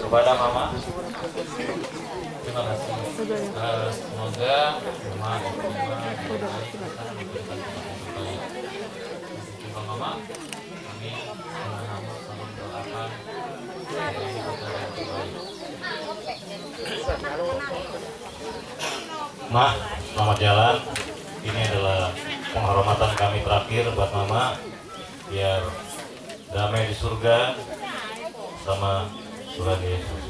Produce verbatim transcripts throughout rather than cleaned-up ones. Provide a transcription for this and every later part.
Kepada Mama, terima kasih. Eh, semoga Mama diterima dengan baik, kita diberikan tempat yang terbaik. Terima Mama, kami sama-sama saling doakan supaya ini berjalan dengan baik. Ma, selamat jalan. Ini adalah penghormatan kami terakhir buat Mama. Biar damai di surga sama Tuhan Yesus.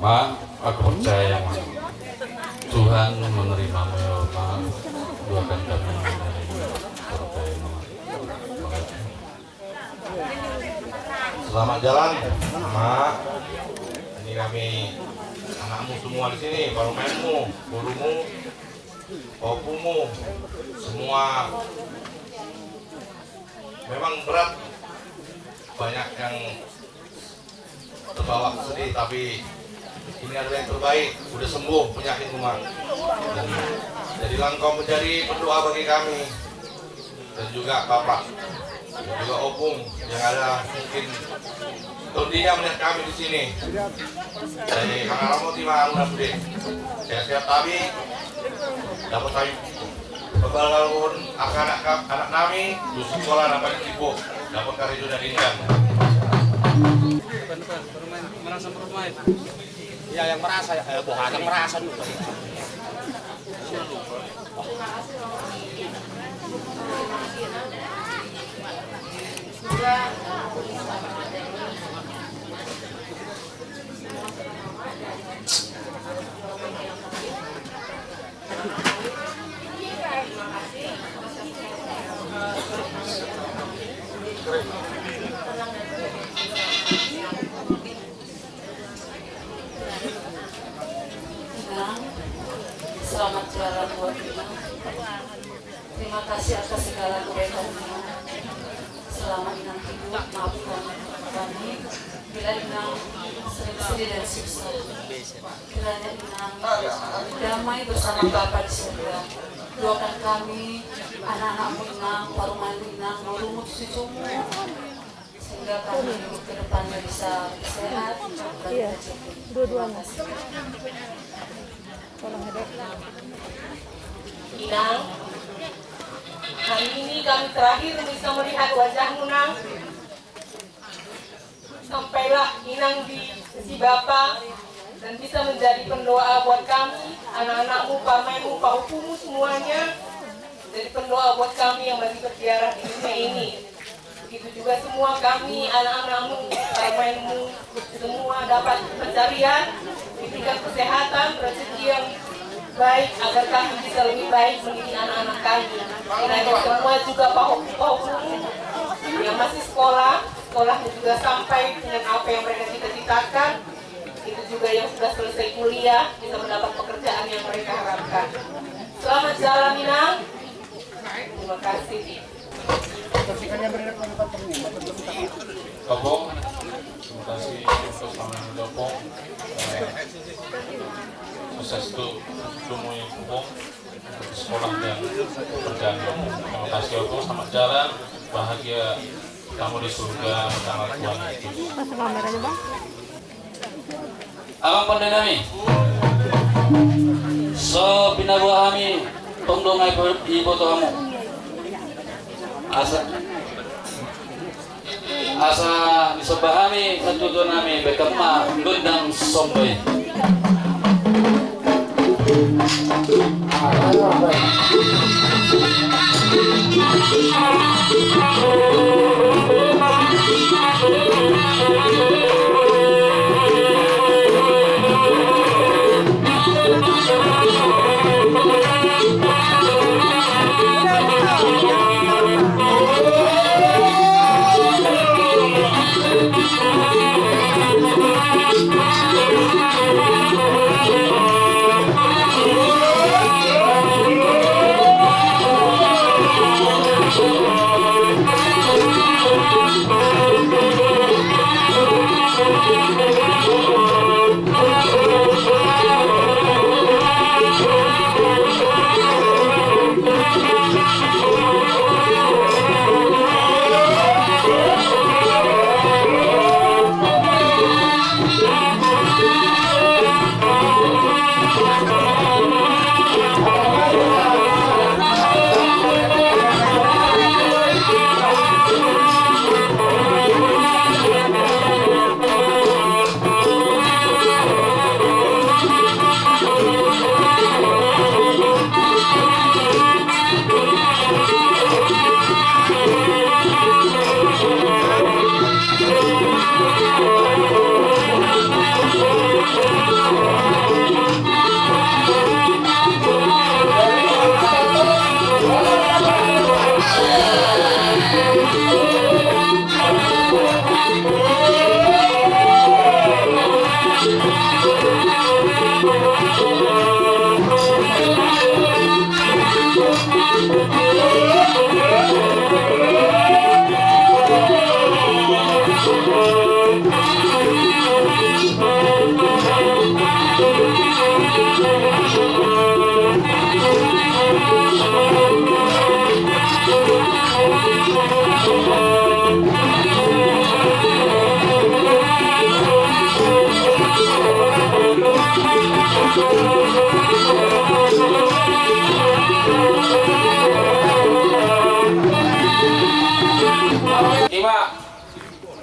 Ma, aku percaya, Ma. Tuhan menerimamu, ya, Ma. Doakan kami dari keluarga, Ma. Selamat jalan, Ma. Ini kami anakmu semua di sini, parumaenmu, gurumu, ompumu, semua. Memang berat, banyak yang terbawa sedih, tapi ini adalah yang terbaik. Udah sembuh penyakit, Ma. Dan jadilah engkau menjadi pendoa bagi kami, dan juga Bapak, dan juga Opung yang ada mungkin tondinya melihat kami di sini. Jadi, mangaramoti ma hamu na sude. Sehat-sehat tabi, dapot tabi. Pembalgalhon angka anak, anak nami, tu sikola na paling sibuk, dapot karejo na denggan. Iya, yang merasa, ya, eh, boha, yang merasa dulu. Inang, selamat jalan buat Inang. Terima kasih atas segala kebaikan Inang. Selama Inang hidup, maafkan kami bila Inang sering sedih dan susah. Kiranya Inang damai bersama Bapa di surga. Doakan kami, anak-anakmu Inang, parumaenmu Inang, gurumu, cucumu, sehingga kami ke depannya bisa sehat dan rezeki. Terima kasih. Inang, hari ini kami terakhir bisa melihat wajahmu, Nang. Sampailah Inang di sisi Bapa dan bisa menjadi pendoa buat kami, anak-anakmu, parumaenmu, paompumu semuanya. Jadi pendoa buat kami yang masih berziarah di dunia ini. Begitu juga semua kami, anak-anakmu, parumaenmu, semua dapat pencarian, diberikan kesehatan, rezeki yang baik, agar kami bisa lebih baik mendidik anak-anak kami. Kiranya semua juga paho-, paho-, yang masih sekolah, sekolahnya juga sampai dengan apa yang mereka cita-citakan. Itu juga yang sudah selesai kuliah, bisa mendapat pekerjaan yang mereka harapkan. Selamat jalan, Inang. Terima kasih. Opung, terima kasih untuk selama ini, Opung. Eh, sukses untuk semuanya, Opung. Sekolah dan pekerjaan, Opung. Terima kasih, Opung. Selamat jalan, bahagia kamu di surga bersama Tuhan Yesus. Pasang kameranya, Bang. Amang pande nami, so pinaboa hami tong do nga ibo-, iboto hamu. Asa, asa disomba hami, satutu nami, bahen ma gondang somba i.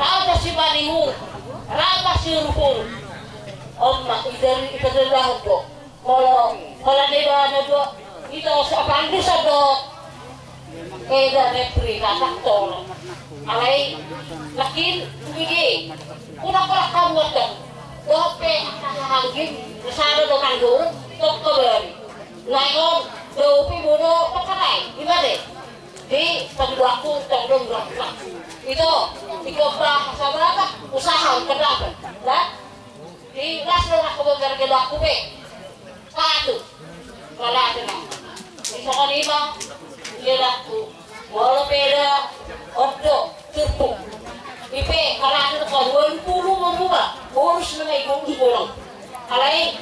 rap ma si Panihur, rap ma si Ruhur. On ma, ita, ita tergahut do. Molo, molo deba na do, ita so apalagi so do. Eda, Mepri, katak tolo. Alai, makin, ige. Kuna kora kamu do. Dope, hangin, sana do kan dulu, tok kebari. Nai on, dope bodo, pekatai, gimana? Di pembuatku, tong dong, buat. Itu, ikut bahasa berapa? Usaha, kenapa? Dah? Di las do nangkin bergedakku pe. Satu. Kalau ada nang. Di songon i ma, gedakku. Molo pe da, ondo, turpuk. I pe, kalau ada nang dua puluh memuba. Bonus nama ibu di bolong. Alai,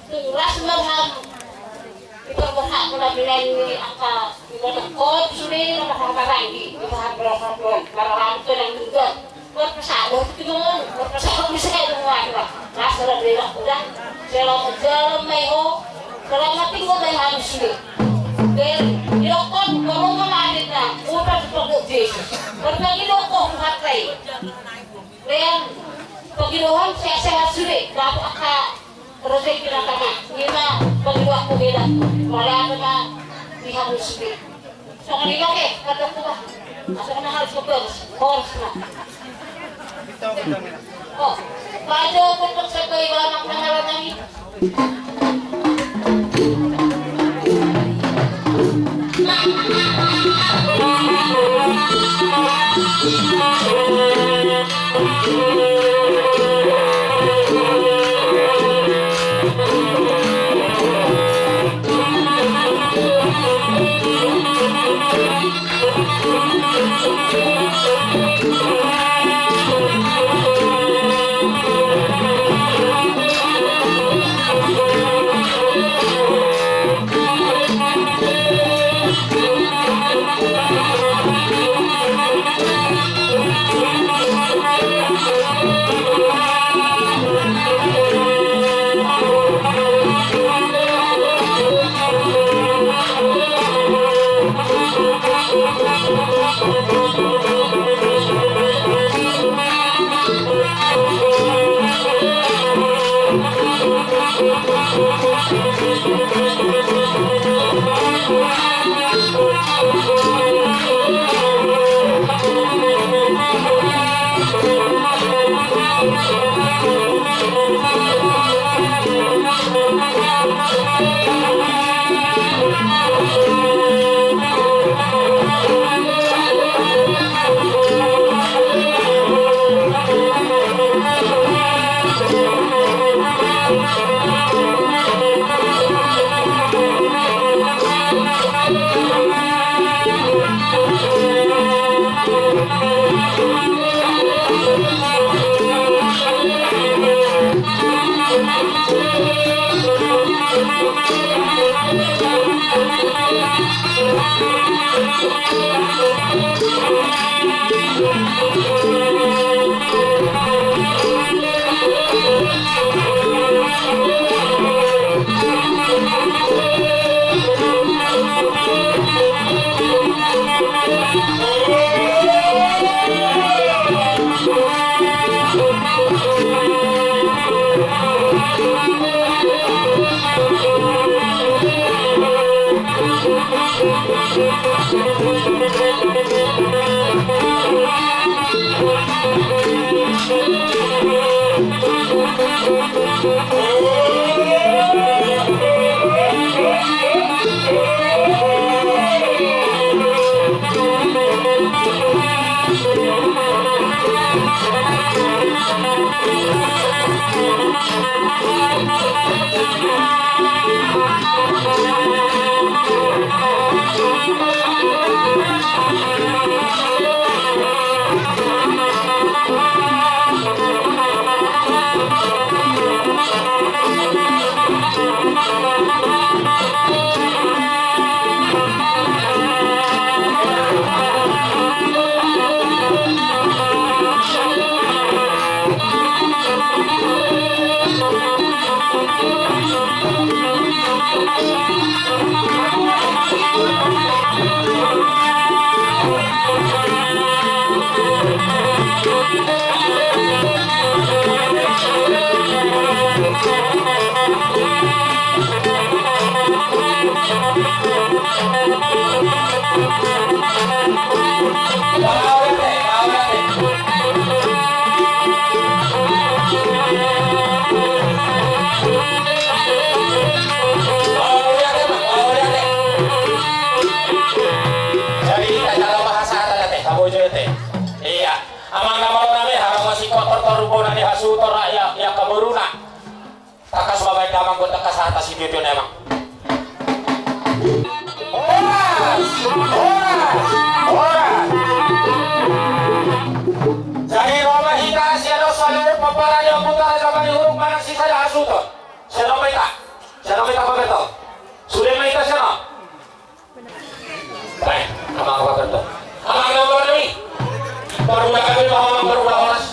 turas marham. Iparborhat ma na binaen ni angka ibotohon sude na marhahamaranggi, iparborhat ma. Marhaham pe nang duga. Marpasada tu tiga ngolu, marpasada tu tiga ngolu. Las do na binaen uda. Selamat jalan ma i ho. Selamat tinggal ma i hamu sude. Dan didokkon, ngomong ma ate na, upa tu pokok Jesus. Berbagi dokkon, pakai. Dan pagi dohon sehat-sehat sude. Dapat angka Rejeki na tama, ima patuduhonku hela, maradophon ma di hamu sude. Songon i ma, oke, kata ku ba. Songon i ma, harus ke boros, boros ma. O, pajo pun persebai ba anak na malo nami. Jadi, kita dalam bahasa ada, ada teh, apa itu teh? Iya. Amang na malo nami, harus masih kotor, kotor, rupona ni hasuhuton, rakyat, ya, keberuna. Tangkas babaen damang, buat tangkas hata situtu memang. Horas! Horas! Horas! Jadi, ro ma hita sian on saluhut pomparan ni ompunta Raja Manihuruk manang sisada hasuhuton. Sian on ma hita. Sian on ma hita, Pak Beto. Sude ma hita sian on. Baik, amang, apa bentuk? Amang, amang, amang, amang. Baru udah kami mau, amang, baru udah horas.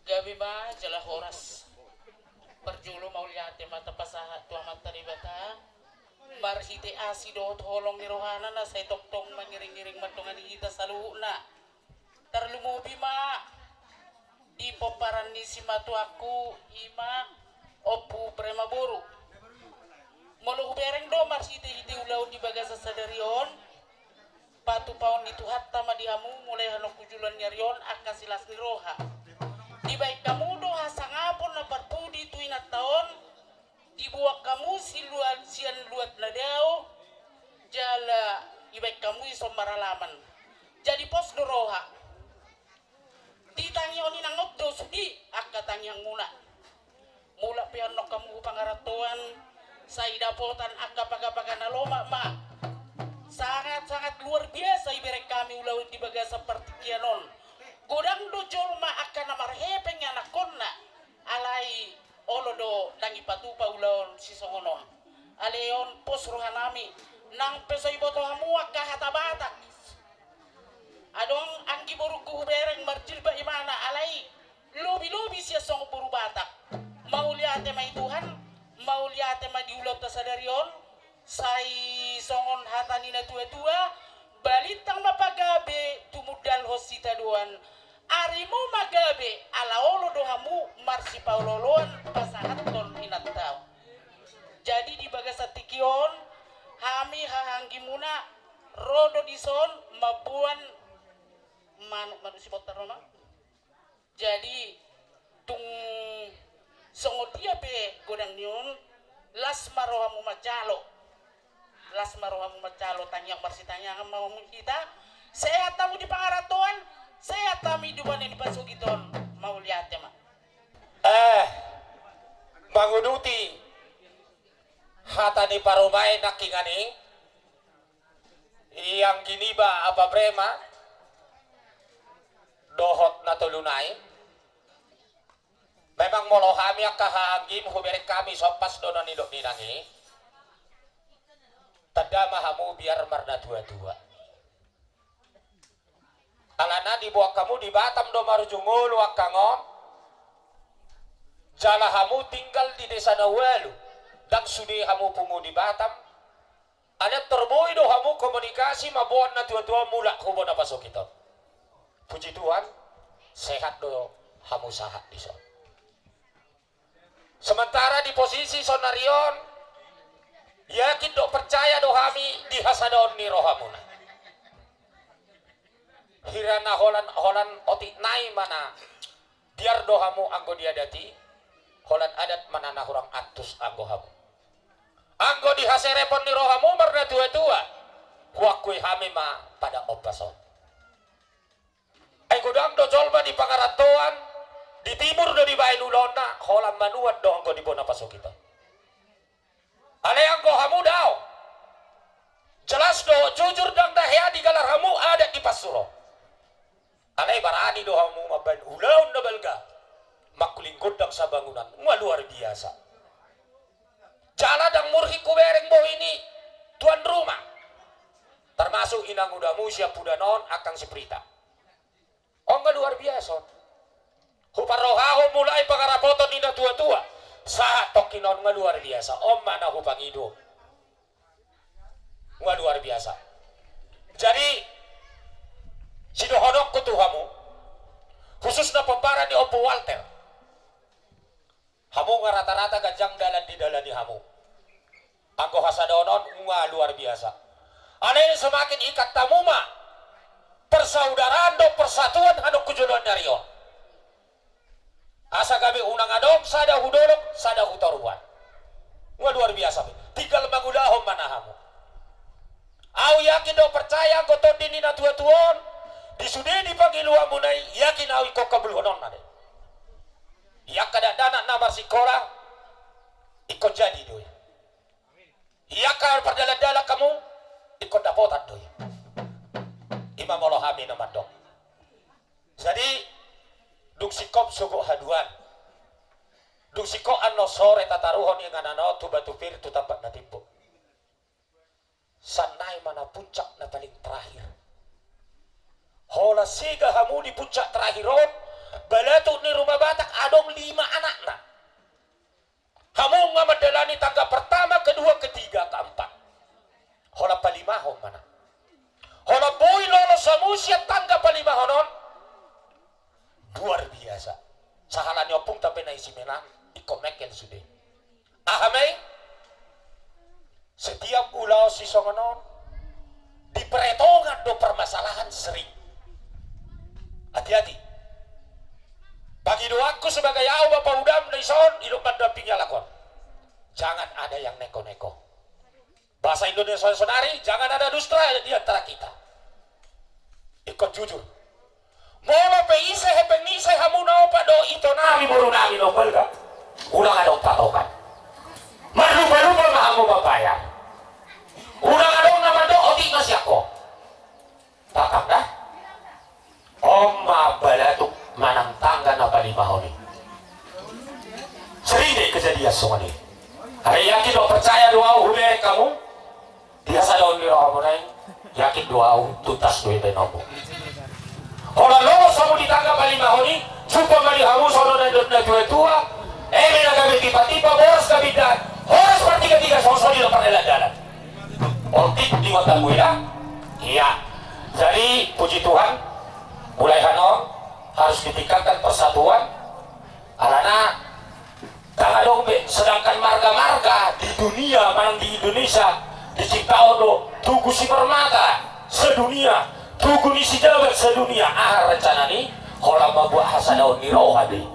Gabe ma jala horas. Parjolo mauliate ma tapasahat tu Amanta Debata marhite asi dohot holong ni rohana na sai tongtong mangiring-iring mandongani hita saluhutna. Tarlumobi ma di pomparan ni simatuangku, i ma Ompu Prema Boru. Molo hubereng do marhite-hite ulaon di bagasan sadari on, patupaon ni Tuhanta ma di hamu mulai annon tu joloan ni ari on angka silas ni roha. Dibaen hamu do hasangapon na parpudi tu inanta on, diboan hamu siluat, sian luat na dao, jala dibaen hamu dison maralaman. Jadi pos do roha. Di tangiang on inang on do sude angka tangiangmuna. Mulak pe annon hamu hu pangarantoan, sai dapotan angka paga-paga na lomak ma. Sangat-sangat luar biasa ibereng hami ulaon di bagasan partingkian on. Godang do jolma angka na marhepeng anakkonna. Alai olo do ndang ipatupa ulaon sisongon on. Alai on pos rohanami, nang pe so iboto hamu angka hata Batak. Adong anggi borungku hubereng marjilbab imana, alai lobi-lobi sian songon boru Batak. Mauliate ma i Tuhan, mauliate ma di ulaonta sadari on, sai songon hata ni na tua-tua, balintang ma pagabe tumundalhon sitadoan, arimu ma gabe ala olo do hamu marsipaolo-oloan pasahathon inanta on. Jadi di bagasan tingki on, hami hahaanggimuna ro do dison mamboan manuk, manuk sibontar ma. Jadi tung songon dia pe godang ni on, las ma rohamu manjalo. Las ma rohamu manjalo, tangiang marsitangiangan ma hamu hita. Sehat hamu di pangarantoan, sehat hami di umbahen ni pasogit on. Mauliate ma. Eh, manguduti hata ni parumaen nangkiningan i, i anggi niba Apa Prema dohot na tolu nai. Memang molo hami angka hahaanggim hubereng hami sompas do na nidok ni inang i. Tanda ma hamu biar marnatua-tua. Alana diboan hamu di Batam do marujung ngolu angka on. Jala hamu tinggal di desa na ualu, ndang sude hamu pungu di Batam. Alai antong boi do hamu komunikasi mamboan natua-tua mulak hu bona pasogit on. Puji Tuhan, sehat do hamu sahat dison. Sementara di posisi saonari on, yakin dohot percaya do hami di hasadaon ni rohamuna. Hira na holan, holan otik nai ma na biar do hamu anggo di adat i, holan adat ma na hurang antus anggo hamu. Anggo di haserepon ni rohamu marnatua-tua, huakui hami ma pada ombas on. Ai godang do jolma di pangarantoan, di timur do dibaen ulaonna, holan manuan do anggo di bona pasogit on. pansur on. Alai barani do hamu mambaen ulaon na balga mangkuling gondang sabangunan, nunga luar biasa. Jala ndang murhik hubereng bohi ni tuan rumah, termasuk inangudamu siampudan on, angkang si Prita. On nunga luar biasa on. Huparrohahon mulai pangarapoton ni natuatua sahat tongkin on, nunga luar biasa. On ma na hupangido. Nunga luar biasa. Jadi sidohononku tu hamu, khususna pomparan ni Ompu Walter, hamu nunga rata-rata ganjang dalan didalani hamu. Anggo hasadaon on nunga luar biasa. Alai semakin ikat hamu ma persaudaraan dohot persatuan hamu tu joloan ni ari on. Asa gabe unang adong sada hu dolok, sada hu toruan. Nunga luar biasa be. Tinggal mangulahon ma na hamu. Au yakin do, percaya, anggo tondi ni natuatua on, di sude di pangiluanmuna i, yakin au ingkon kabulhononna do i. Di angka dakdanak na marsikola, ingkon jadi do i. Di angka pardalandalan hamu, ingkon dapotan do i. I ma molo hami na mandok. Jadi dung singkop sogot haduan, dung singkop annon sore tataruhon inganan on tu Batu Pir tu Tampak na Timbo. Sannari ma na puncak na paling terakhir. Holan sega hamu di puncak terakhir on, balatuk ni Ruma Batak adong lima anakna. Hamu nunga mandalani tangga pertama, kedua, ketiga, keempat. Holan palimahon ma na. Holan boi lolos hamu sian tangga palimahon on. Luar biasa. Sahala ni ompungta pe na isi menan, ingkon mengkel sude. Aha ma i? Setiap ulaon sisongon on, di peretongan do permasalahan sering. Hati-hati. Pangidoanku sebagai au bapa udam na dison, didok mandampingi halak on, jangan ada yang neko-neko. Bahasa Indonesia saudari, jangan ada dusta di antara kita. Ingkon jujur. Molo pe ise hepeng ni ise hamu na opat dohot ito nami, boru nami na umbalga, unang adong patokan. Marlupa-lupa ma hamu mambayar. Unang adong na mandok otik ma sian ho. Paham da? On ma balatuk manang tangga na palimahon i. Sering do kejadian songon i. Alai yakin do, percaya do au, hubereng hamu. Di hasadaon ni rohamuna i, yakin do au tuntas do i baenonmu. Holan lolos hamu di tangga palimahon i, jumpa ma di hamu songon na nidok ni natuatua, eme na gabe tipa-tipa, boras gabe indahan, horas partiga-tiga, songon i do pardalan-dalan. Otik di matamu, ya? Iya. Jadi puji Tuhan, mulai hanon harus ditingkatkan persatuan. Alana ndang adong be, sedangkan marga-marga di dunia, manang di Indonesia, diciptaon do Tugu Sipermata sedunia, Tugu ni Sijabat sedunia. Aha rencana ni? Holan mambuat hasadaon ni roha be.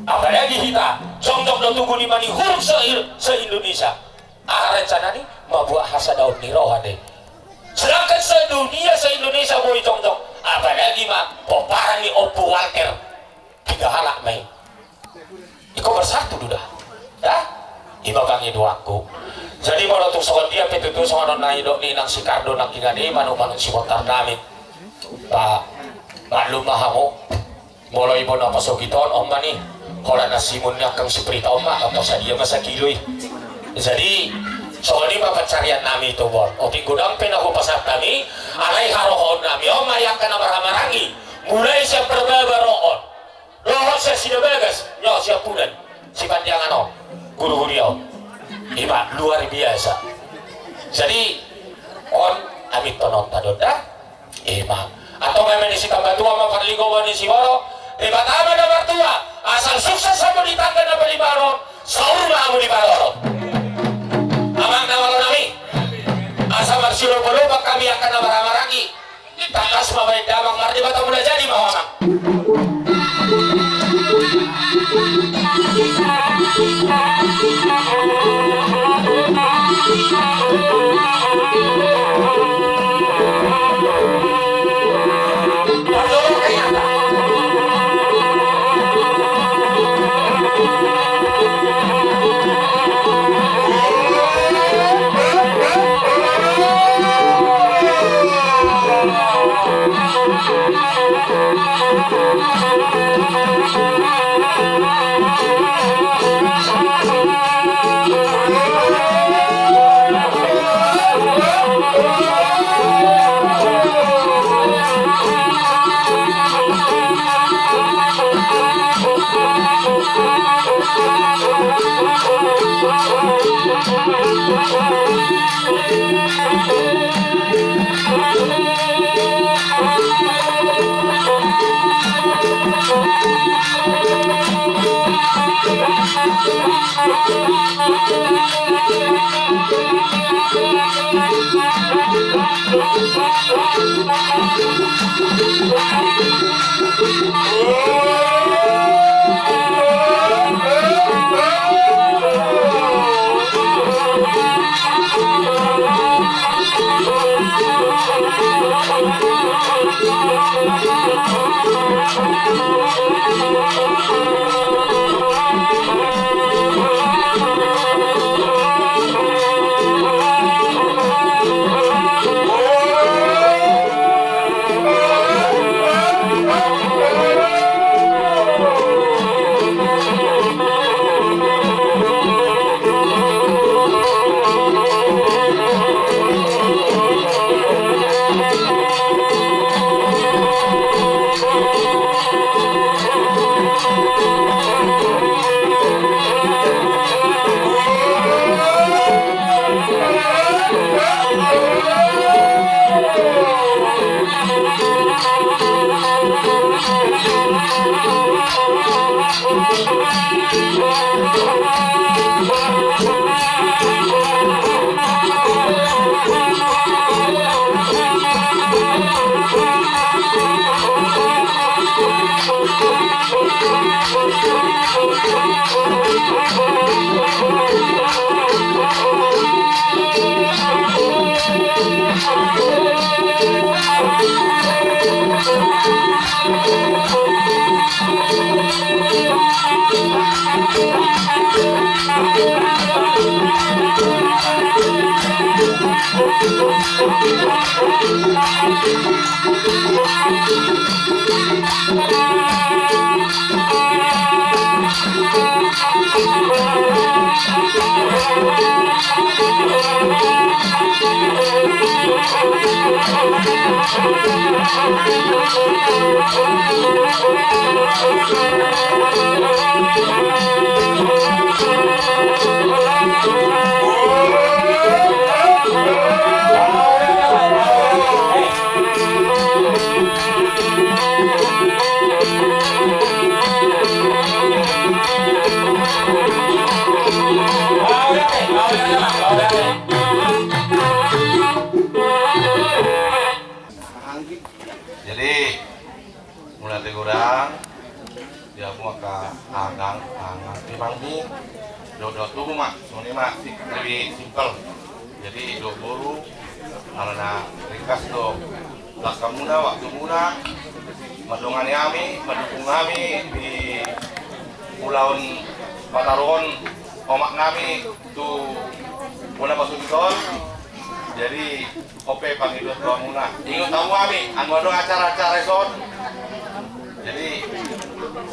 Apalagi hita, jongjong do Tugu ni Manihuruk se-, se-Indonesia. Aha rencana ni? Mambuat hasadaon ni roha be. Sedangkan sedunia, se-Indonesia boi jongjong. Apalagi ma pomparan ni Ompu Walter. Tiga halak ma i. Ingkon bersatu do da. Ya? I ma pangidoanku. Jadi molo tung songon dia pe tutu songon na nidok ni inang si Kardo nangkiningan i, manuk-manuk sibontar nami. Ba, maklum ma hamu. Molo i bona pasogit on, on ma ni. Holan na simun ni angkang si Prita on ma, angka sadia ma sakilo i. Jadi songon i ma pansarian nami tu on. Otik godang pe na hupasahat nami, alai harohaon nami on ma i angka na marhahamaranggi. Mulai sian Parbaba ro on, dohot sian Sidabagas, nyo siampudan, Sipandiangan on, Guru Huria on. I ma luar biasa. Jadi on, amintononta do da. I ma. Antong eme ni sitambatua ma parlinggoman ni siborok, Debata ma na martua, asal sukses hamu di tangga na palimahon on, saur ma hamu di parorot. Amang na malo nami, asa marsilopa-lopa hami angka na marhahamaranggi. Tangkas ma baen damang, mardebatamuna jadi ma ho, amang. Jadi, mauliate godang di hamu angka amang, amang, amangmu, dohot dohot tubu ma, songon i ma, si-, lebih simpel. Jadi, dohot boru, alana ringkas do langkamuna, waktumuna, mandongani hami, mandukung hami di ulaon pataruhon omak nami tu bona pasogit on. Jadi, on pe pangidoan tu hamuna. Ingot hamu hami, anggo adong acara-acara dison. Jadi,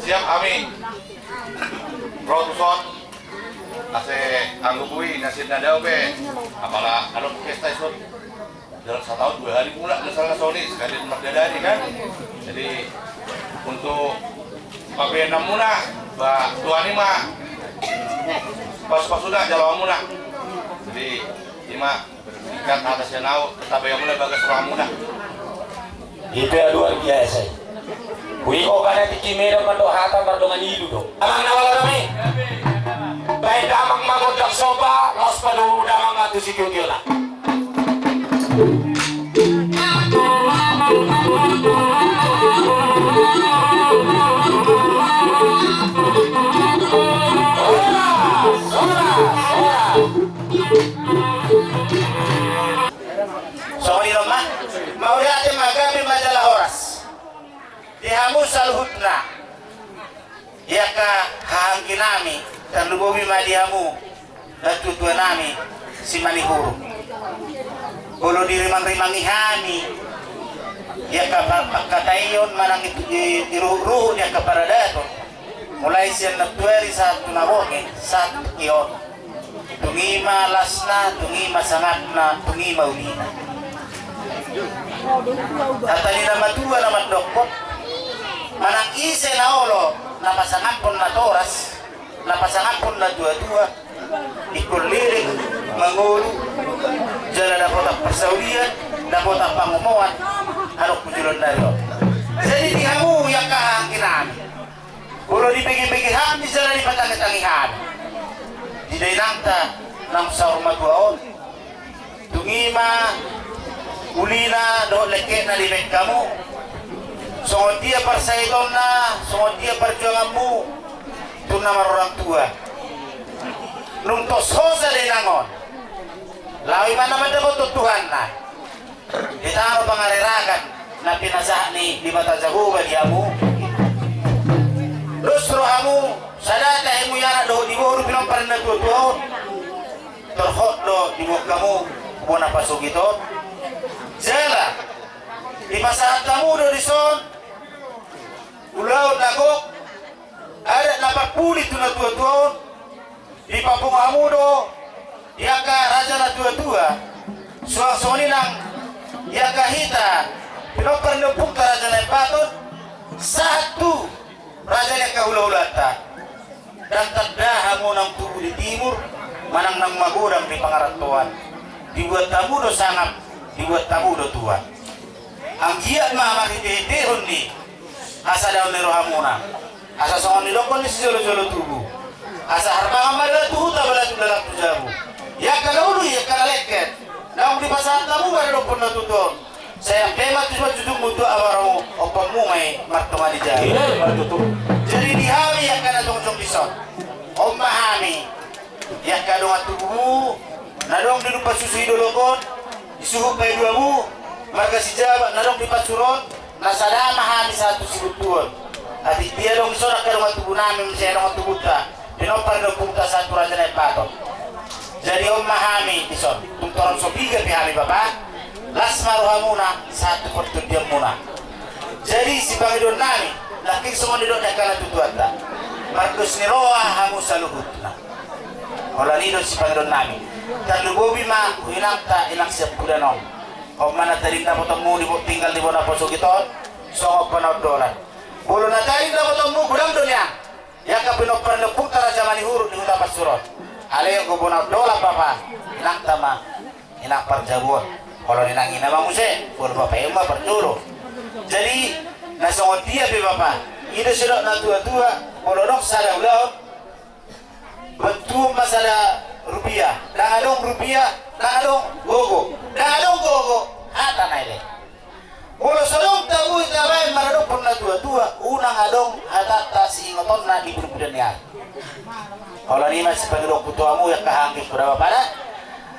siap hami ro tuson. Asa anggo boi na sian na dao pe, apala adong pesta dison. Dalam sataon dua hali mulak, misalna songon i, sekalian mardadari kan. Jadi, untuk pambahenanmuna, ba, Tuhan i ma pasu-pasuna jaloonmuna. Jadi, i ma, singkat hata sian ahu, tetap baenmuna bagas rohamuna. I pe luar biasa i. Huiko kana tingki Medan mandok hata mardongan ilu do. Amang na malo nami. Baen damang ma gondang somba, laos padomu damang ma tu sitio-tiona. Horas, horas, horas. Songon i do ma, mauliate ma, gabe ma jala horas. Di hamu saluhutna. Di angka haha anggi nami, tarlumobi ma di hamu, natuatua nami, simanihuruk. Molo dirimangrimangi hami, Angka pa-, pangkataion manang i, i, i ruhut-ruhut ni angka paradaton. Mulai sian nantuari sahat tu na bongi, sahat tu tingki on. Tung i ma lasna, tung i ma sangapna, tung i ma ulina. Hata ni na matua na mandokkon, manang ise na olo na pasangaphon natoras, na pasangaphon natuatua, ingkon leleng mangolu, jala dapotan parsaulian, dapotan pangomoan, adong tu joloan ni ari on. Jadi di hamu angka haha anggi nami, molo dibege-bege hami jala dipatangi-tangi hami di dainangta naung saur matua on, tung i ma ulina dohot lengketna dibaen hamu. Songon dia parsahitonna, songon dia parjuanganmu, tung na marorang tua. Nunga tos hosa dainang on, laho ibana mandapothon Tuhanna di tano pangarerakan na pinasahat ni Debata Jahowa di hamu. Dos rohamu, sada tahimu i anak dohot di boru pinompar ni natuatua on. Torhot do diboan hamu bona pasogit on. Jala dipasahat hamu do dison ulaon na gok, adat na parpudi tu natuatua on. Dipapungu hamu do di angka raja natuatua, suang songon i nang di angka hita pinompar ni ompunta Raja Naimbaton, sahat tu raja ni angka hulahulanta. Ndang tanda hamu naung tubu di timur manang naung magodang di pangarantoan. Dibuat hamu do sangap, dibuat hamu do tua. Anggiat ma marhitehitehon ni hasadaon ni rohamuna, asa songon nidokkon ni sijolojolo tubu, asa harbangan ma dalan tu huta, balatuk dalan tu jabu. Angka na uli, angka na lengket, naung dipasahat hamu maradophon natuatua on, sai ampe ma tu simanjujungmu tu abaromu, ompunmu ma i martonga di jabu. Iya, iya, betul. Jadi di hami angka na jongjong dison, on ma hami, angka dongan tubumu na adong di Dumpa Susu di dolok on, di suhut paidua mu, marga Sijabat na adong di Pansuron, na sada ma hami sahat tu Sibuntuon. Atik dia adong dison angka dongan tubu nami, muse dongan tubunta pinompar ni ompunta sahat tu Raja Naimbaton. Jadi on ma hami dison, tung torang so piga pe hami bapa, las ma rohamuna sahat tu partondianmuna. Jadi sipangidoan nami, nangkin songon nidok ni angka natuatuanta, mardos ni roha hamu saluhutna. Holan i do sipangidoan nami. Tarlumobi ma tu inangta, inang siampudan on. On ma na tading dapotonmu di bo-, tinggal di bona pasogit on, songon panaondolan. Molo na tading dapotonmu godang do nian, angka pinompar ni ompunta Raja Manihuruk di huta Pansuron. Alai anggo bona ondolan bapa, inangta ma inang parjabu on. Holan inang ina ma muse, molo bapa i ma parjolo. Jadi na songon dia pe bapa, i do sidok natuatua, molo adong sada ulaon, bantuhon ma sada rupia. Ndang adong rupia, ndang adong gogo. Ndang adong gogo, hata na i le. Molo so adong tabu tabaen maradophon natuatua, unang adong hatanta siingotonna di pudupudun ni ari. Holan i ma sipangidoanku tu hamu angka haha anggi, poda bapa da.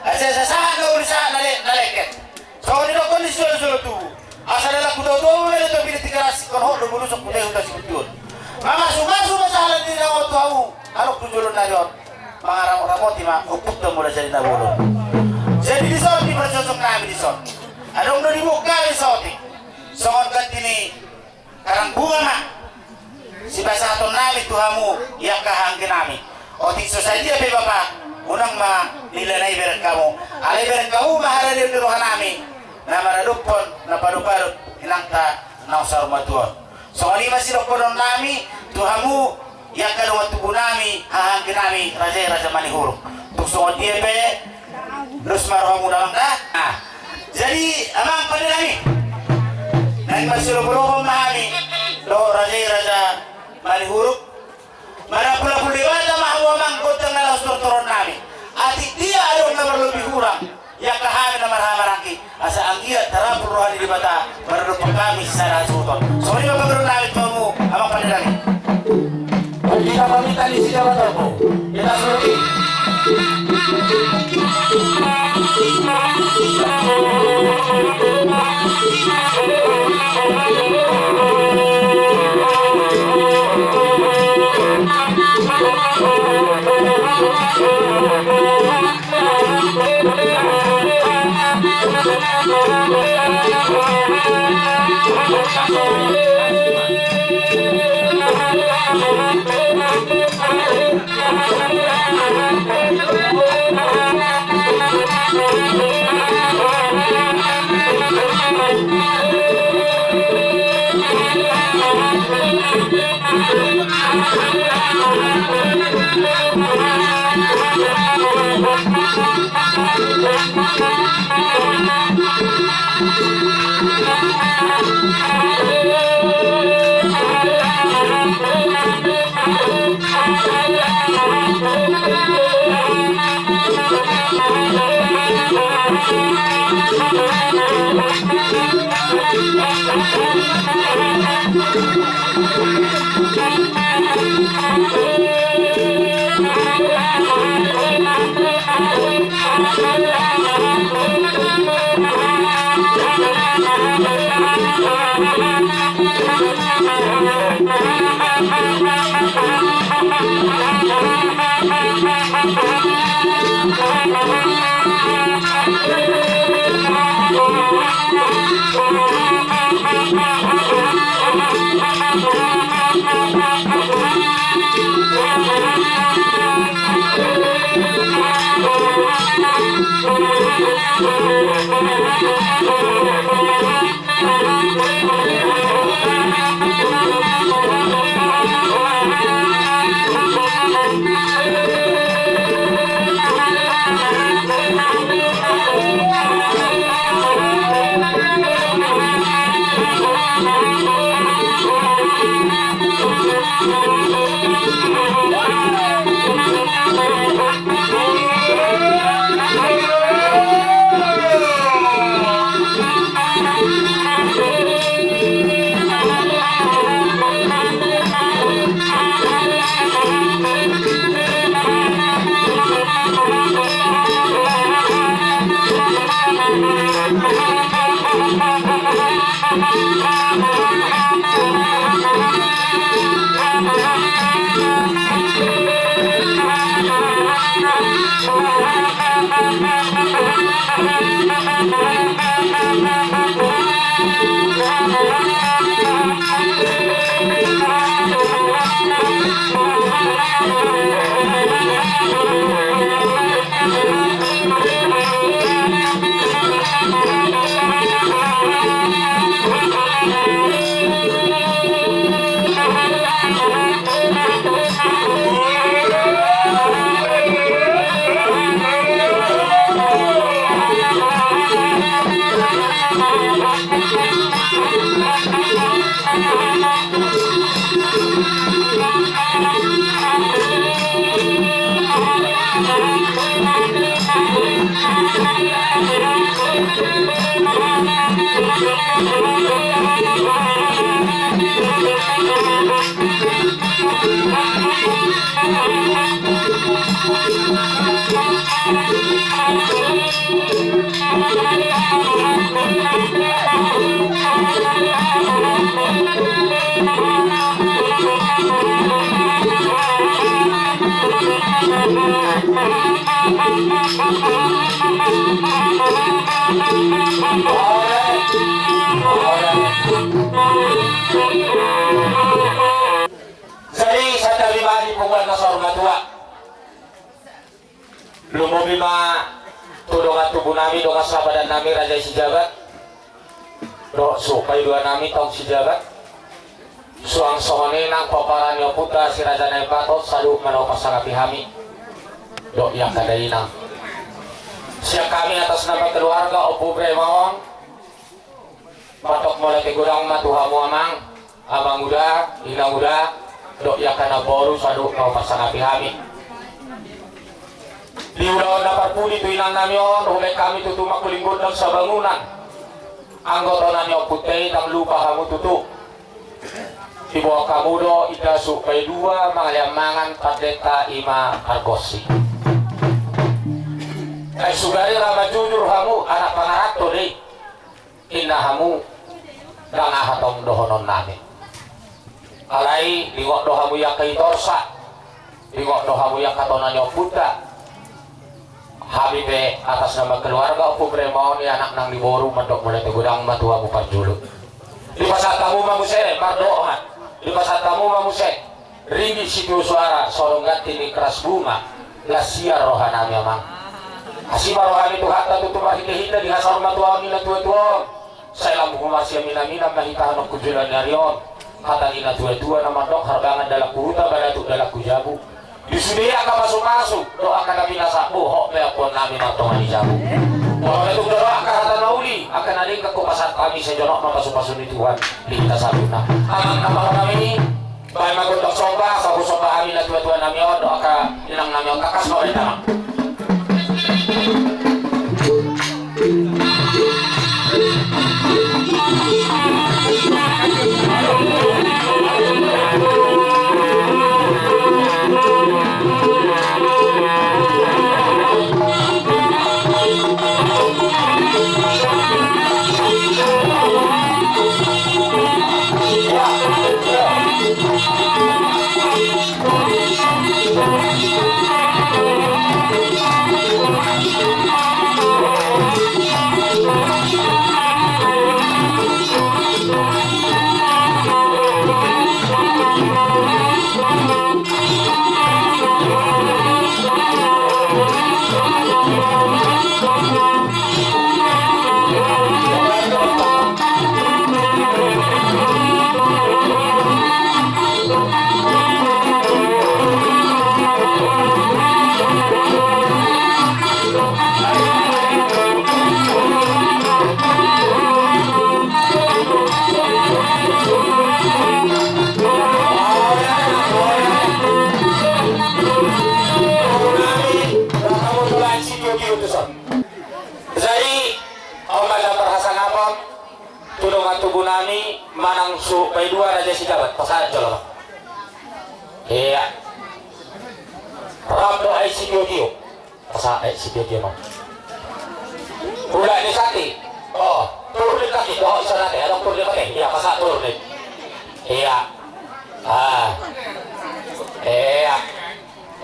Asa sahat na uli, sahat na le-, na lengket. Songon nidokkon ni sijolojolo tubu, asa dalan tu topi ni Tigaras, ingkon hot do bulusok tu huta Sibuntuon. Mamasumasu ma sahala ni na on tu hamu, adong tu joloan ni ari on. Mangaramotramoti ma ompunta Mula Jadi Na Bolon. Jadi dison di parjojong nami dison, adong do dibuat hami saotik songon ganti ni karang bunga ma sipasahaton nami tu hamu angka haha anggi nami. Otik so sadia pe bapa, unang ma lila na i bereng hamu. Alai bereng hamu ma haradeon ni roha nami na maradophon, na padopadop inangta naung saur matua on. Songon i ma sidohonon nami tu hamu angka dongan tubu nami, haha anggi nami, raja i Raja Manihuruk. Tung songon dia pe, dos ma rohamu damang da. Nah, jadi amang pande nami, naeng marsiolopolopon ma hami dohot raja i Raja Manihuruk. Marapulapul Debata ma hamu amang gondang na laho sitortoron nami. Atik dia adong na marlobi hurang, angka hami na marhahamaranggi, asa anggiat tarapul roha ni Debata maradophon hami sisada hasuhuton. Songon i ma pangidoan nami tu hamu amang pande nami. Kita paminta di sini apa toko? Kita suruh. Jadi, santabi ma di punguan na saur matua. Lumobi ma tu dongan tubu nami, dongan sahabat nami, Raja i Sijabat, dohot suhut paidua nami, Taung Sijabat. Suang songon i nang pomparan ni ompunta si Raja Naibaton, saluhut ma na hupasangapi hami. Dohot i angka dainang. Sian hami atas nama keluarga Ompu Bremaon, mandok mauliate godang ma tu hamu amang, amanguda, inanguda, dohot i angka namboru, saluhut na hupasangapi hami. Di ulaon na parpudi tu inang nami on, hubaen hami tutu mangkuling gondang sabangunan. Anggo tona ni ompunta i, ndang lupa hamu tutu. Diboan hamu do inda suhut paidua, mangalean mangan pandita i ma pargonsi. Ai sugari ra manjujur hamu, anak pangaranto do i. Inna hamu, ndang aha tong dohonon nami. Alai dingot do hamu i angka i torsa, dingot do hamu i angka tona ni ompunta. Hami pe atas nama keluarga Ompu Bremaon, i anak nang ni boru, mandok mauliate godang ma tu hamu parjolo. Dipasahat hamu ma muse, mardohot ma. Dipasahat hamu ma muse. Ringgit sitio suara, sorong ganti ni keras bunga. Las siar rohanami amang. Asi ma roha ni Tuhanta tutu marhitehite di hasaur matuaon ni natuatua on. Sai lam humarsiaminaminan ma hita hanon tu joloan ni ari on. Hata ni natuatua na mandok, harbangan dalan tu huta, baratuk dalan tu jabu. Di sude angka pasupasu dohot angka na pinasahat, bohot pe ampuannami martonga ni jabu. Molo na tung dohot angka hata na uli, angka na denggan hupasahat hami, sai jonok ma pasupasu ni Tuhan di hita saluhutna. Amang na pahoranami, baen ma gondang somba, asa husomba hami natuatuanami on dohot angka inangnami on, tangkas ma baen damang. Jadi, on ma jala marhasangapon tu dongan tubunami manang suhut paidua Raja Sijabat, pasahat jolo ma. Ia. Rap do aek sitiotio. Pasahat aek sitiotio ma. Hulak ni sati. Oh, turnik kaki, dohot i songon i, adong turnik ate. Ia, pasahat turnik. Ia. Ah. Ia.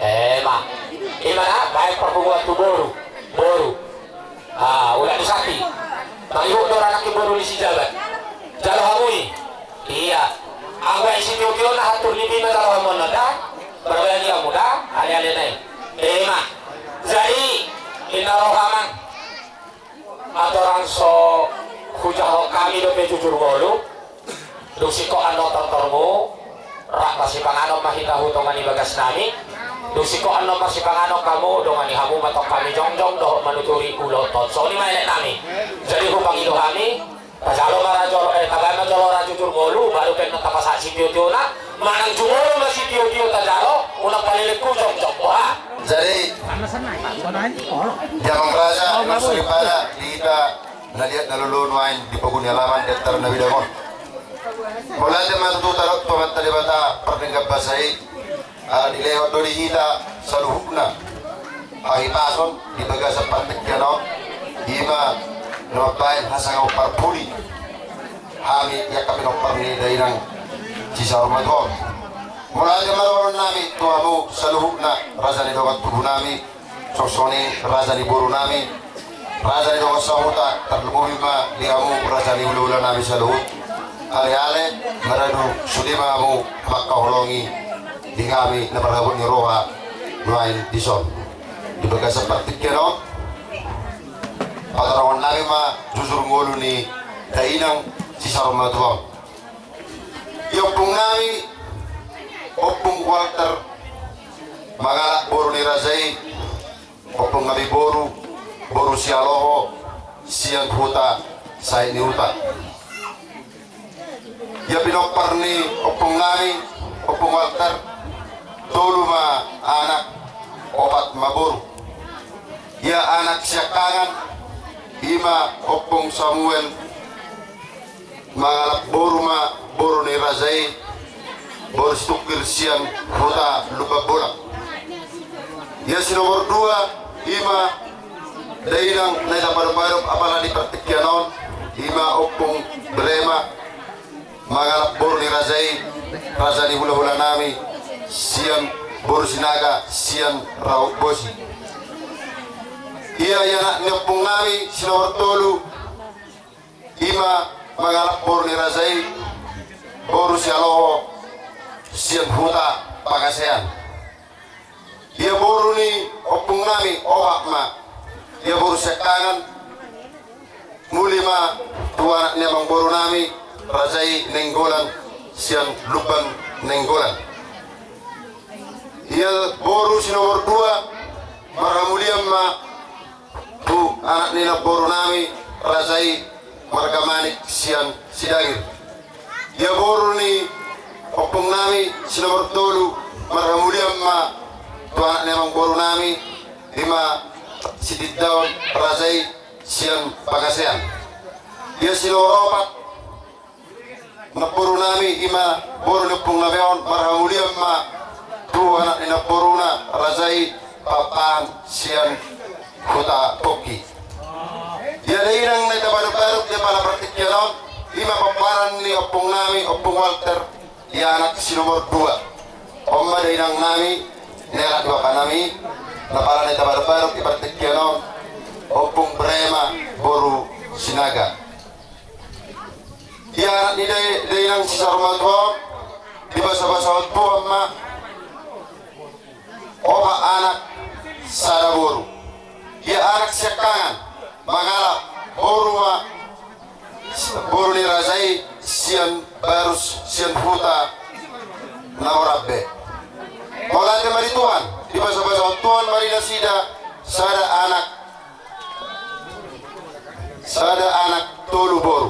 Ema. Ima na baen parpunguan tu boru. Boru. Ah, hulak ni sati. Marihut do anak ni boru ni Sijabat. Jalo hamu i. Ia. Anggo aek sitiotiona, hata turnik i ma jalo hamu on da. Marbayani hamu da, aleale nai. Ema. Jadi, inna roha amang. Atorang so hujahahon hami dope jujur ngolu. Dung singkop annon tortormu, rap masipanganon ma hita tu tonga ni bagasnami. Dung singkop annon masipanganon hamu, dongani hamu ma tong hami jongjong dohot manuturi ulaonta on. Songon i ma eleknami. Jadi hupangido hami, tajalo ma raja, eh, tabaen ma jolo raja jujur ngolu, baru pe annon tapasahat sitiotiona. Manang jumolo ma sitiotio tajalo, unang palelenghu jongjong, boha. Jadi, di amang raja, di amang soripada, di hita na liat na lolo nuaeng di pogu ni alaman di antara na bidang on. Mauliate ma tutu tadok tu Amanta Debata pardenggan basa i, ala dilehon do di hita saluhutna hahipason di bagasan partingkian on, ima na mambaen hasangapon parpudi hami angka pinompar ni dainang si saur matua on. Mauliate ma dohononnami tu hamu saluhutna raja ni dongan tubunami, songon i raja ni borunami, raja ni dongan sahuta, tarlumobi ma di hamu raja ni hulahulanami saluhut. Aleale, maradu sude ma hamu mangkaholongi di hami na marhabot ni roha nuaeng dison. Di bagasan partingkian on, patoranghonnami ma jujur ngolu ni dainang si saur matua on. Di ompungnami, Ompung Walter, mangalap boru ni raja i, ompungnami boru, boru Sialoho, sian huta Sahit ni Huta. Ia pinompar ni ompungnami, Ompung Walter, tolu ma anak, opat ma boru. Ia anak siangkangan, ima Ompung Samuel, mangalap boru ma boru ni raja i, boru Situngkir sian huta Lumban Bolak. Ia si nomor dua, ima dainang na hita padopadopi apala di partingkian on, ima Ompung Brema, mangalap boru ni raja i, raja ni hulahulanami, sian boru Sinaga, sian Rahut Bosi. Ia, ia anak ni ompungnami si nomor tolu, ima mangalap boru ni raja i, boru Sialoho sian huta Pangasean. Ia boru ni ompung nami opat ma. Ia boru siangkangan, muli ma tu anak ni amangboru nami, raja i Nainggolan sian Lumban Nainggolan. Ia boru si nomor dua, marhamulian ma tu anak ni namboru nami, raja i marga Manik sian Sidangir. Ia boru ni ompung nami si nomor tolu, marhamulian ma tu anak ni amangboru nami, i ma Sitindaon, raja i sian Pangasean. Ia si nomor opat, namboru nami, i ma boru ni ompung nami on, marhamulian ma tu anak ni namboruna, raja i Pampahan sian huta Pongki. Ia dainang na tabadok-badok di apala partingkian on, i ma pomparan ni ompung nami, ompung Walter, ia anak si nomor dua. On ma dainang nami, na hela ni bapa nami, na apala na tabadok-badok di partingkian on, ompung Brema boru Sinaga. Ia anak ni dai-, dainang si saur matua on, dibasabasahon Tuhan ma opat anak sada boru. Ia anak siangkangan, mangalap boru ma, boru ni raja i sian Barus sian huta Namorambe. Mauliate ma di Tuhan, dibasabasahon Tuhan ma di nasida sada anak, sada anak tolu boru.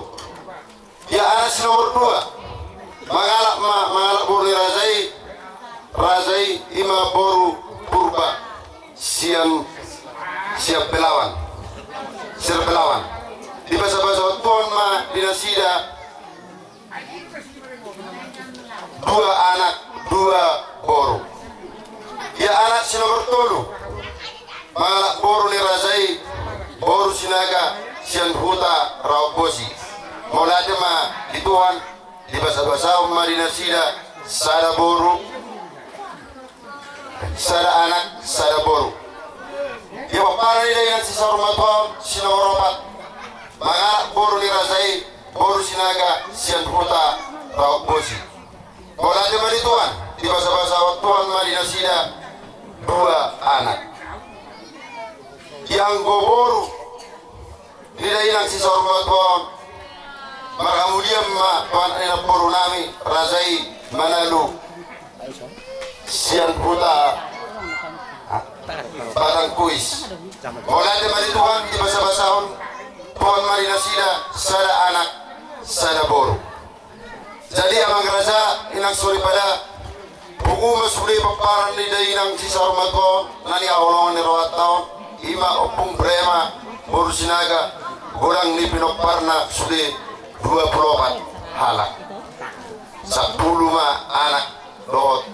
Ia anak si nomor dua, mangalap ma, mangalap boru ni raja i, raja i, i ma boru Purba sian, sian Belawan, sian Belawan. Dibasabasahon Tuhan ma di nasida dua anak, dua boru. Ia anak si nomor tolu, mangalap boru ni raja i, boru Sinaga sian huta Rawabosi. Mauliate ma di Tuhan, dibasabasahon ma di nasida sada boru, sada anak, sada boru. Ia pomparan ni dainang si saur matua on, si nomor opat, mangalap boru ni raja i, boru Sinaga sian huta Rawabosi. Mauliate ma di Tuhan, dibasabasahon Tuhan ma di nasida dua anak. Ia anggo boru ni dainang si saur matua on, marhamulian ma tu anak ni namboru nami, raja i Manalu sian huta Batangkuis. Mauliate ma di Tuhan, dibasabasahon Tuhan ma di nasida sada anak, sada boru. Jadi amang raja, inang soripada, pungu ma sude pomparan ni dainang si saur matua on, na nihaholongan ni rohanta on, i ma ompung Brema boru Sinaga, godang ni pinomparna sude dua pulu opat halak. Sampulu ma anak dohot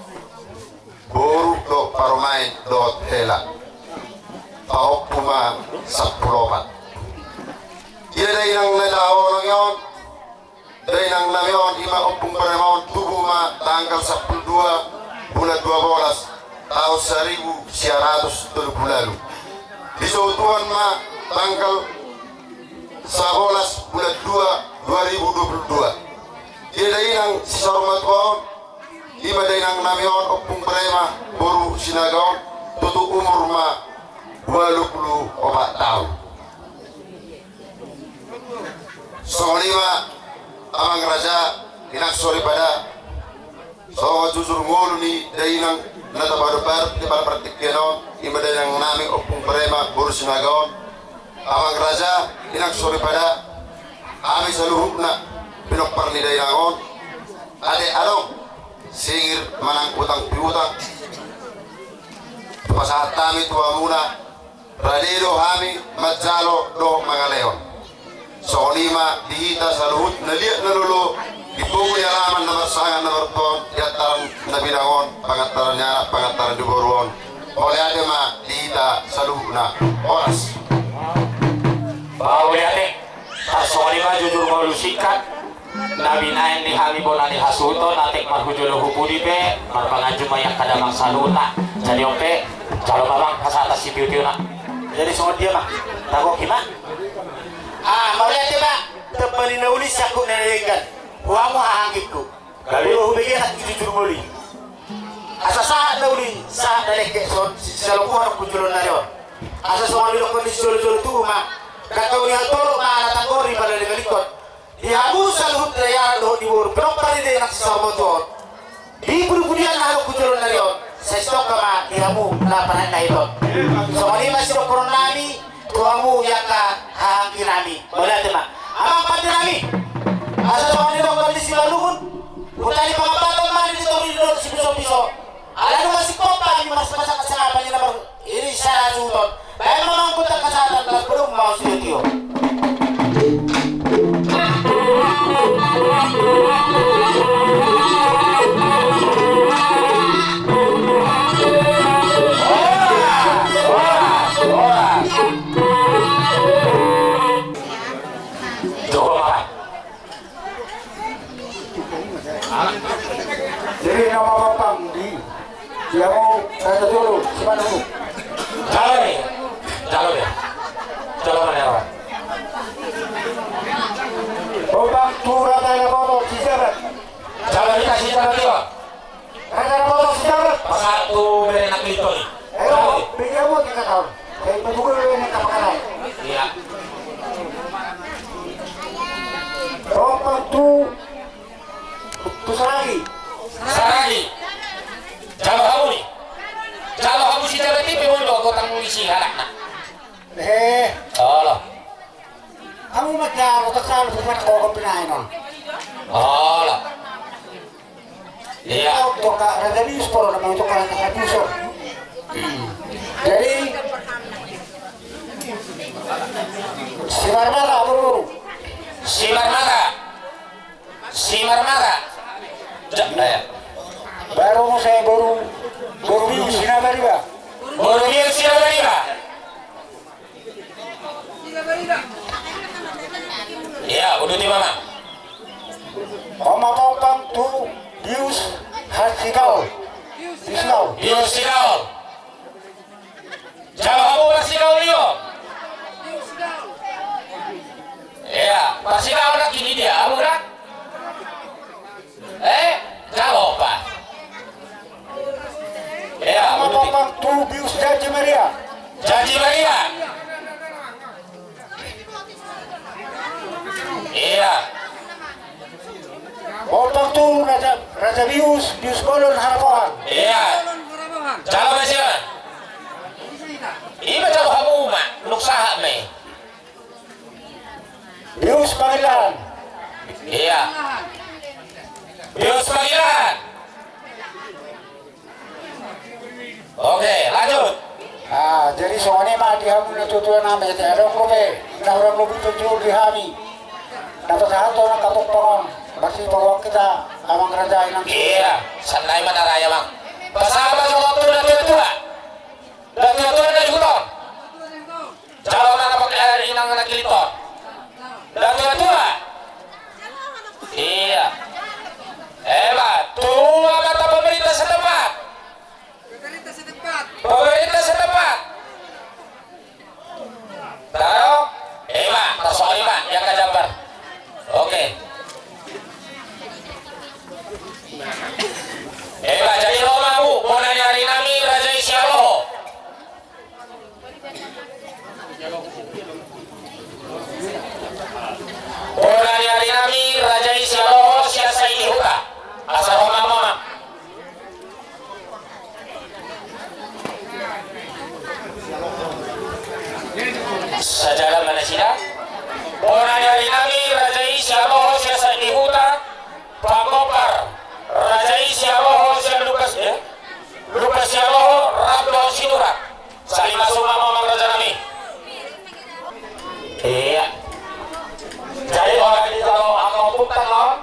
boru dohot parumaen dohot hela. Paompu ma sampulu opat. Ia dainang na tahaholongi on, dainang nami on, i ma ompung Brema on, tubu ma tanggal sampulu dua bulan dua bolas taon saribu sia ratus tolu pulu ualu. Disou Tuhan ma tanggal sabolas bulan dua dua ribu dua pulu dua. Ia dainang si saur matua on, i ma dainang nami on, ompung Brema boru Sinaga on, tutu umur ma ualu pulu opat taon. Songon i ma amang raja, inang soripada, songon jujur ngolu ni dainang na tabaru-baru di apala partingkian on, i ma dainang nami ompung Brema boru Sinaga on. Amang raja, inang soripada, hami saluhutna pinompar ni dainang on, ate adong singir manang utang piutang, pasahat hami tu hamuna, rade do hami manjalo dohot mangalehon. Songon i ma di hita saluhut na liat na lolo, di pogu ni alaman na marsangap na martua on, di antaran na binahen on, pangantaran ni anak, pangantaran ni boru on. Mauliate ma di hita saluhutna. Horas. Mauliate. Tarsongon i ma jujur ngolu singkat na binahen ni hami bona ni hasuhuton, atik marhujolo hu pudi pe marpanganju ma i angka damang saluhutna. Jadi on pe, jalo ma amang pasahat sitiotio na. Jadi songon dia ma. Tagoki ma. Ah, mauliate ma. Tep Mani na uli sangkut na denggan. Huamu hahanggingku. Gabe. Ulo hubege hati jujur muli. Asa sahat na uli, sahat na lengke, so, sisalopuhan ku jolon nari on. Asa songon didokkon ni sijolo-jolo tubu ma. Dangka uli hatolo ma na tanggori pala lima lingkot. Di hamu saluhut na iara dohot di boru, pinompar ni de nang sisarmoto on. Di pudi-pudian na hadok ku jolon nari on, sai sitongka ma di hamu na panat na hiton. Songon i ma sidokkonon nami, tu hamu i angka hahangging nami. Mauliate ma. Amang pande nami. Asa songon didokkon ni Simalungun, huta ni Pangabaton ma di toru ni dohot sipiso-piso. Ala nunga singkop hami marsipasak-pasakan i na mar-, iri sara suhut on. Baen ma mangkutan kasatan, las bodong ma sitio-tio. Horas, horas, horas. Joko makan. Jadi nama bapang di, dia mau kata dulu, siapa dulu? Jalo ni. Jalo ni. Jalo ni, apa? Bapang tu rata ya, bapang si jabat. Jalo ni, kasih jabat juga. Raja na boto si jabat. Pasahat tu bere na klito ni. Ayo, bege mo kita tahu. Saya menunggu bere na kapakanai. Iya. Rompang tu, tu Saragi. Saragi. Jalo hamu ni. Jalo hamu si jabat i pe, mau do gotang isi halak na. Eh. Olo. Hamu ma jalo, tak salah, bukan kau kau pinain on. Olo. Iya. Kau kau ka Raja Bius poro nama itu ka Raja Bius on. Jadi Simarmata, boru-boru. Simarmata. Simarmata. Ja-, eh. Baru mau saya boru, boru Bius Sinabariba. Boru Bius Sinabariba. Iya, uduti ma. Oma Pompang tu Bius Hasikaol. Bius Sikaol. Bius Sikaol. Jalo hamu Parsigaol i o. Iya, Parsigaol na kini dia, hamu na? Eh, jalo pa. Iya, Oma Pompang tu Bius Janji Maria. Janji Maria. Iya. Pompang tu Raja, Raja Bius, Bius Bolon Harapohan. Iya. Jalo ma sian. Ima jalo hamu ma, nunga sahat ma i. Bius Pangilahan. Iya. Bius Pangilahan. Oke, lanjut. Ah, jadi songon i ma di hamu na tuatua nami, ate, adong dope na hurang lobi tutu di hami. Na pasahathon angka Pompang on, marsipaboa hita amang raja i nang. Iya, sannari ma na raja, amang. Pasahat ma songon tu na tuatua. Na tuatua na di huta on. Jalo ma na pakai air inang na kiliton. Dah tua-tua. Iya. Hebat. Tua kata pemerintah setempat. Pemerintah setempat. Pemerintah setempat. Taruh. Hebat. Taruh soal lima. Yang ka jambar. Oke. Hebat. Jadi ro ma hamu. Bona ni ari nami Raja i Sialoho. Bona ni ari nami Raja i Sialoho sian Saidi Huta. Asa ro ma hamu. Sajalan ma nasida. Bona ni ari nami Raja i Sialoho sian Saidi Huta. Panggompar Raja i Sialoho sian Lukas, eh? Lukas Sialoho rap dohot Sinurat. Sali masuk ma hamu amang raja nami. Iya. Jadi orang ini kalau angka ompung tanggal,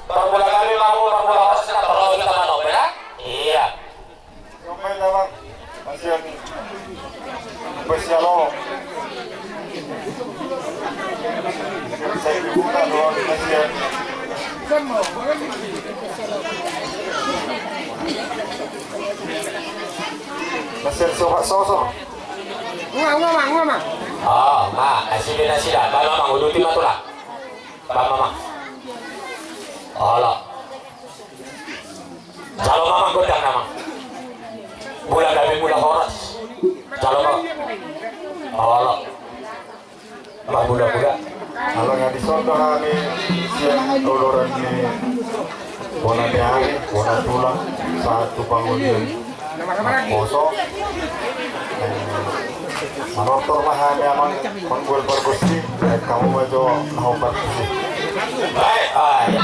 permula kami mau permula orang sekitar perlu kita mana, ya? Iya. Sampai lawang, masih ada. Masih ada. Saya dibuka doang, masih ada. Masih ada sobat sosok. Ngomong, ngomong, ngomong. Oh, ma, asi beda sida. Balo, ma, uduti ma tulang. Bang, Mamang. Olo. Jalo, Mamang, gondang, Mamang. Mula gabe, mula horas. Jalo, Mamang. Olo. Bang, mula, mula. Ala nga dison do hami sian oloran ni bona ni ari, bona tulang, sahat tu pangoli. Poso. Manortor ma hami, Amang, panggual pargonsi, eh, hamu ma jo na hombar tusi. Baik, ah, ya.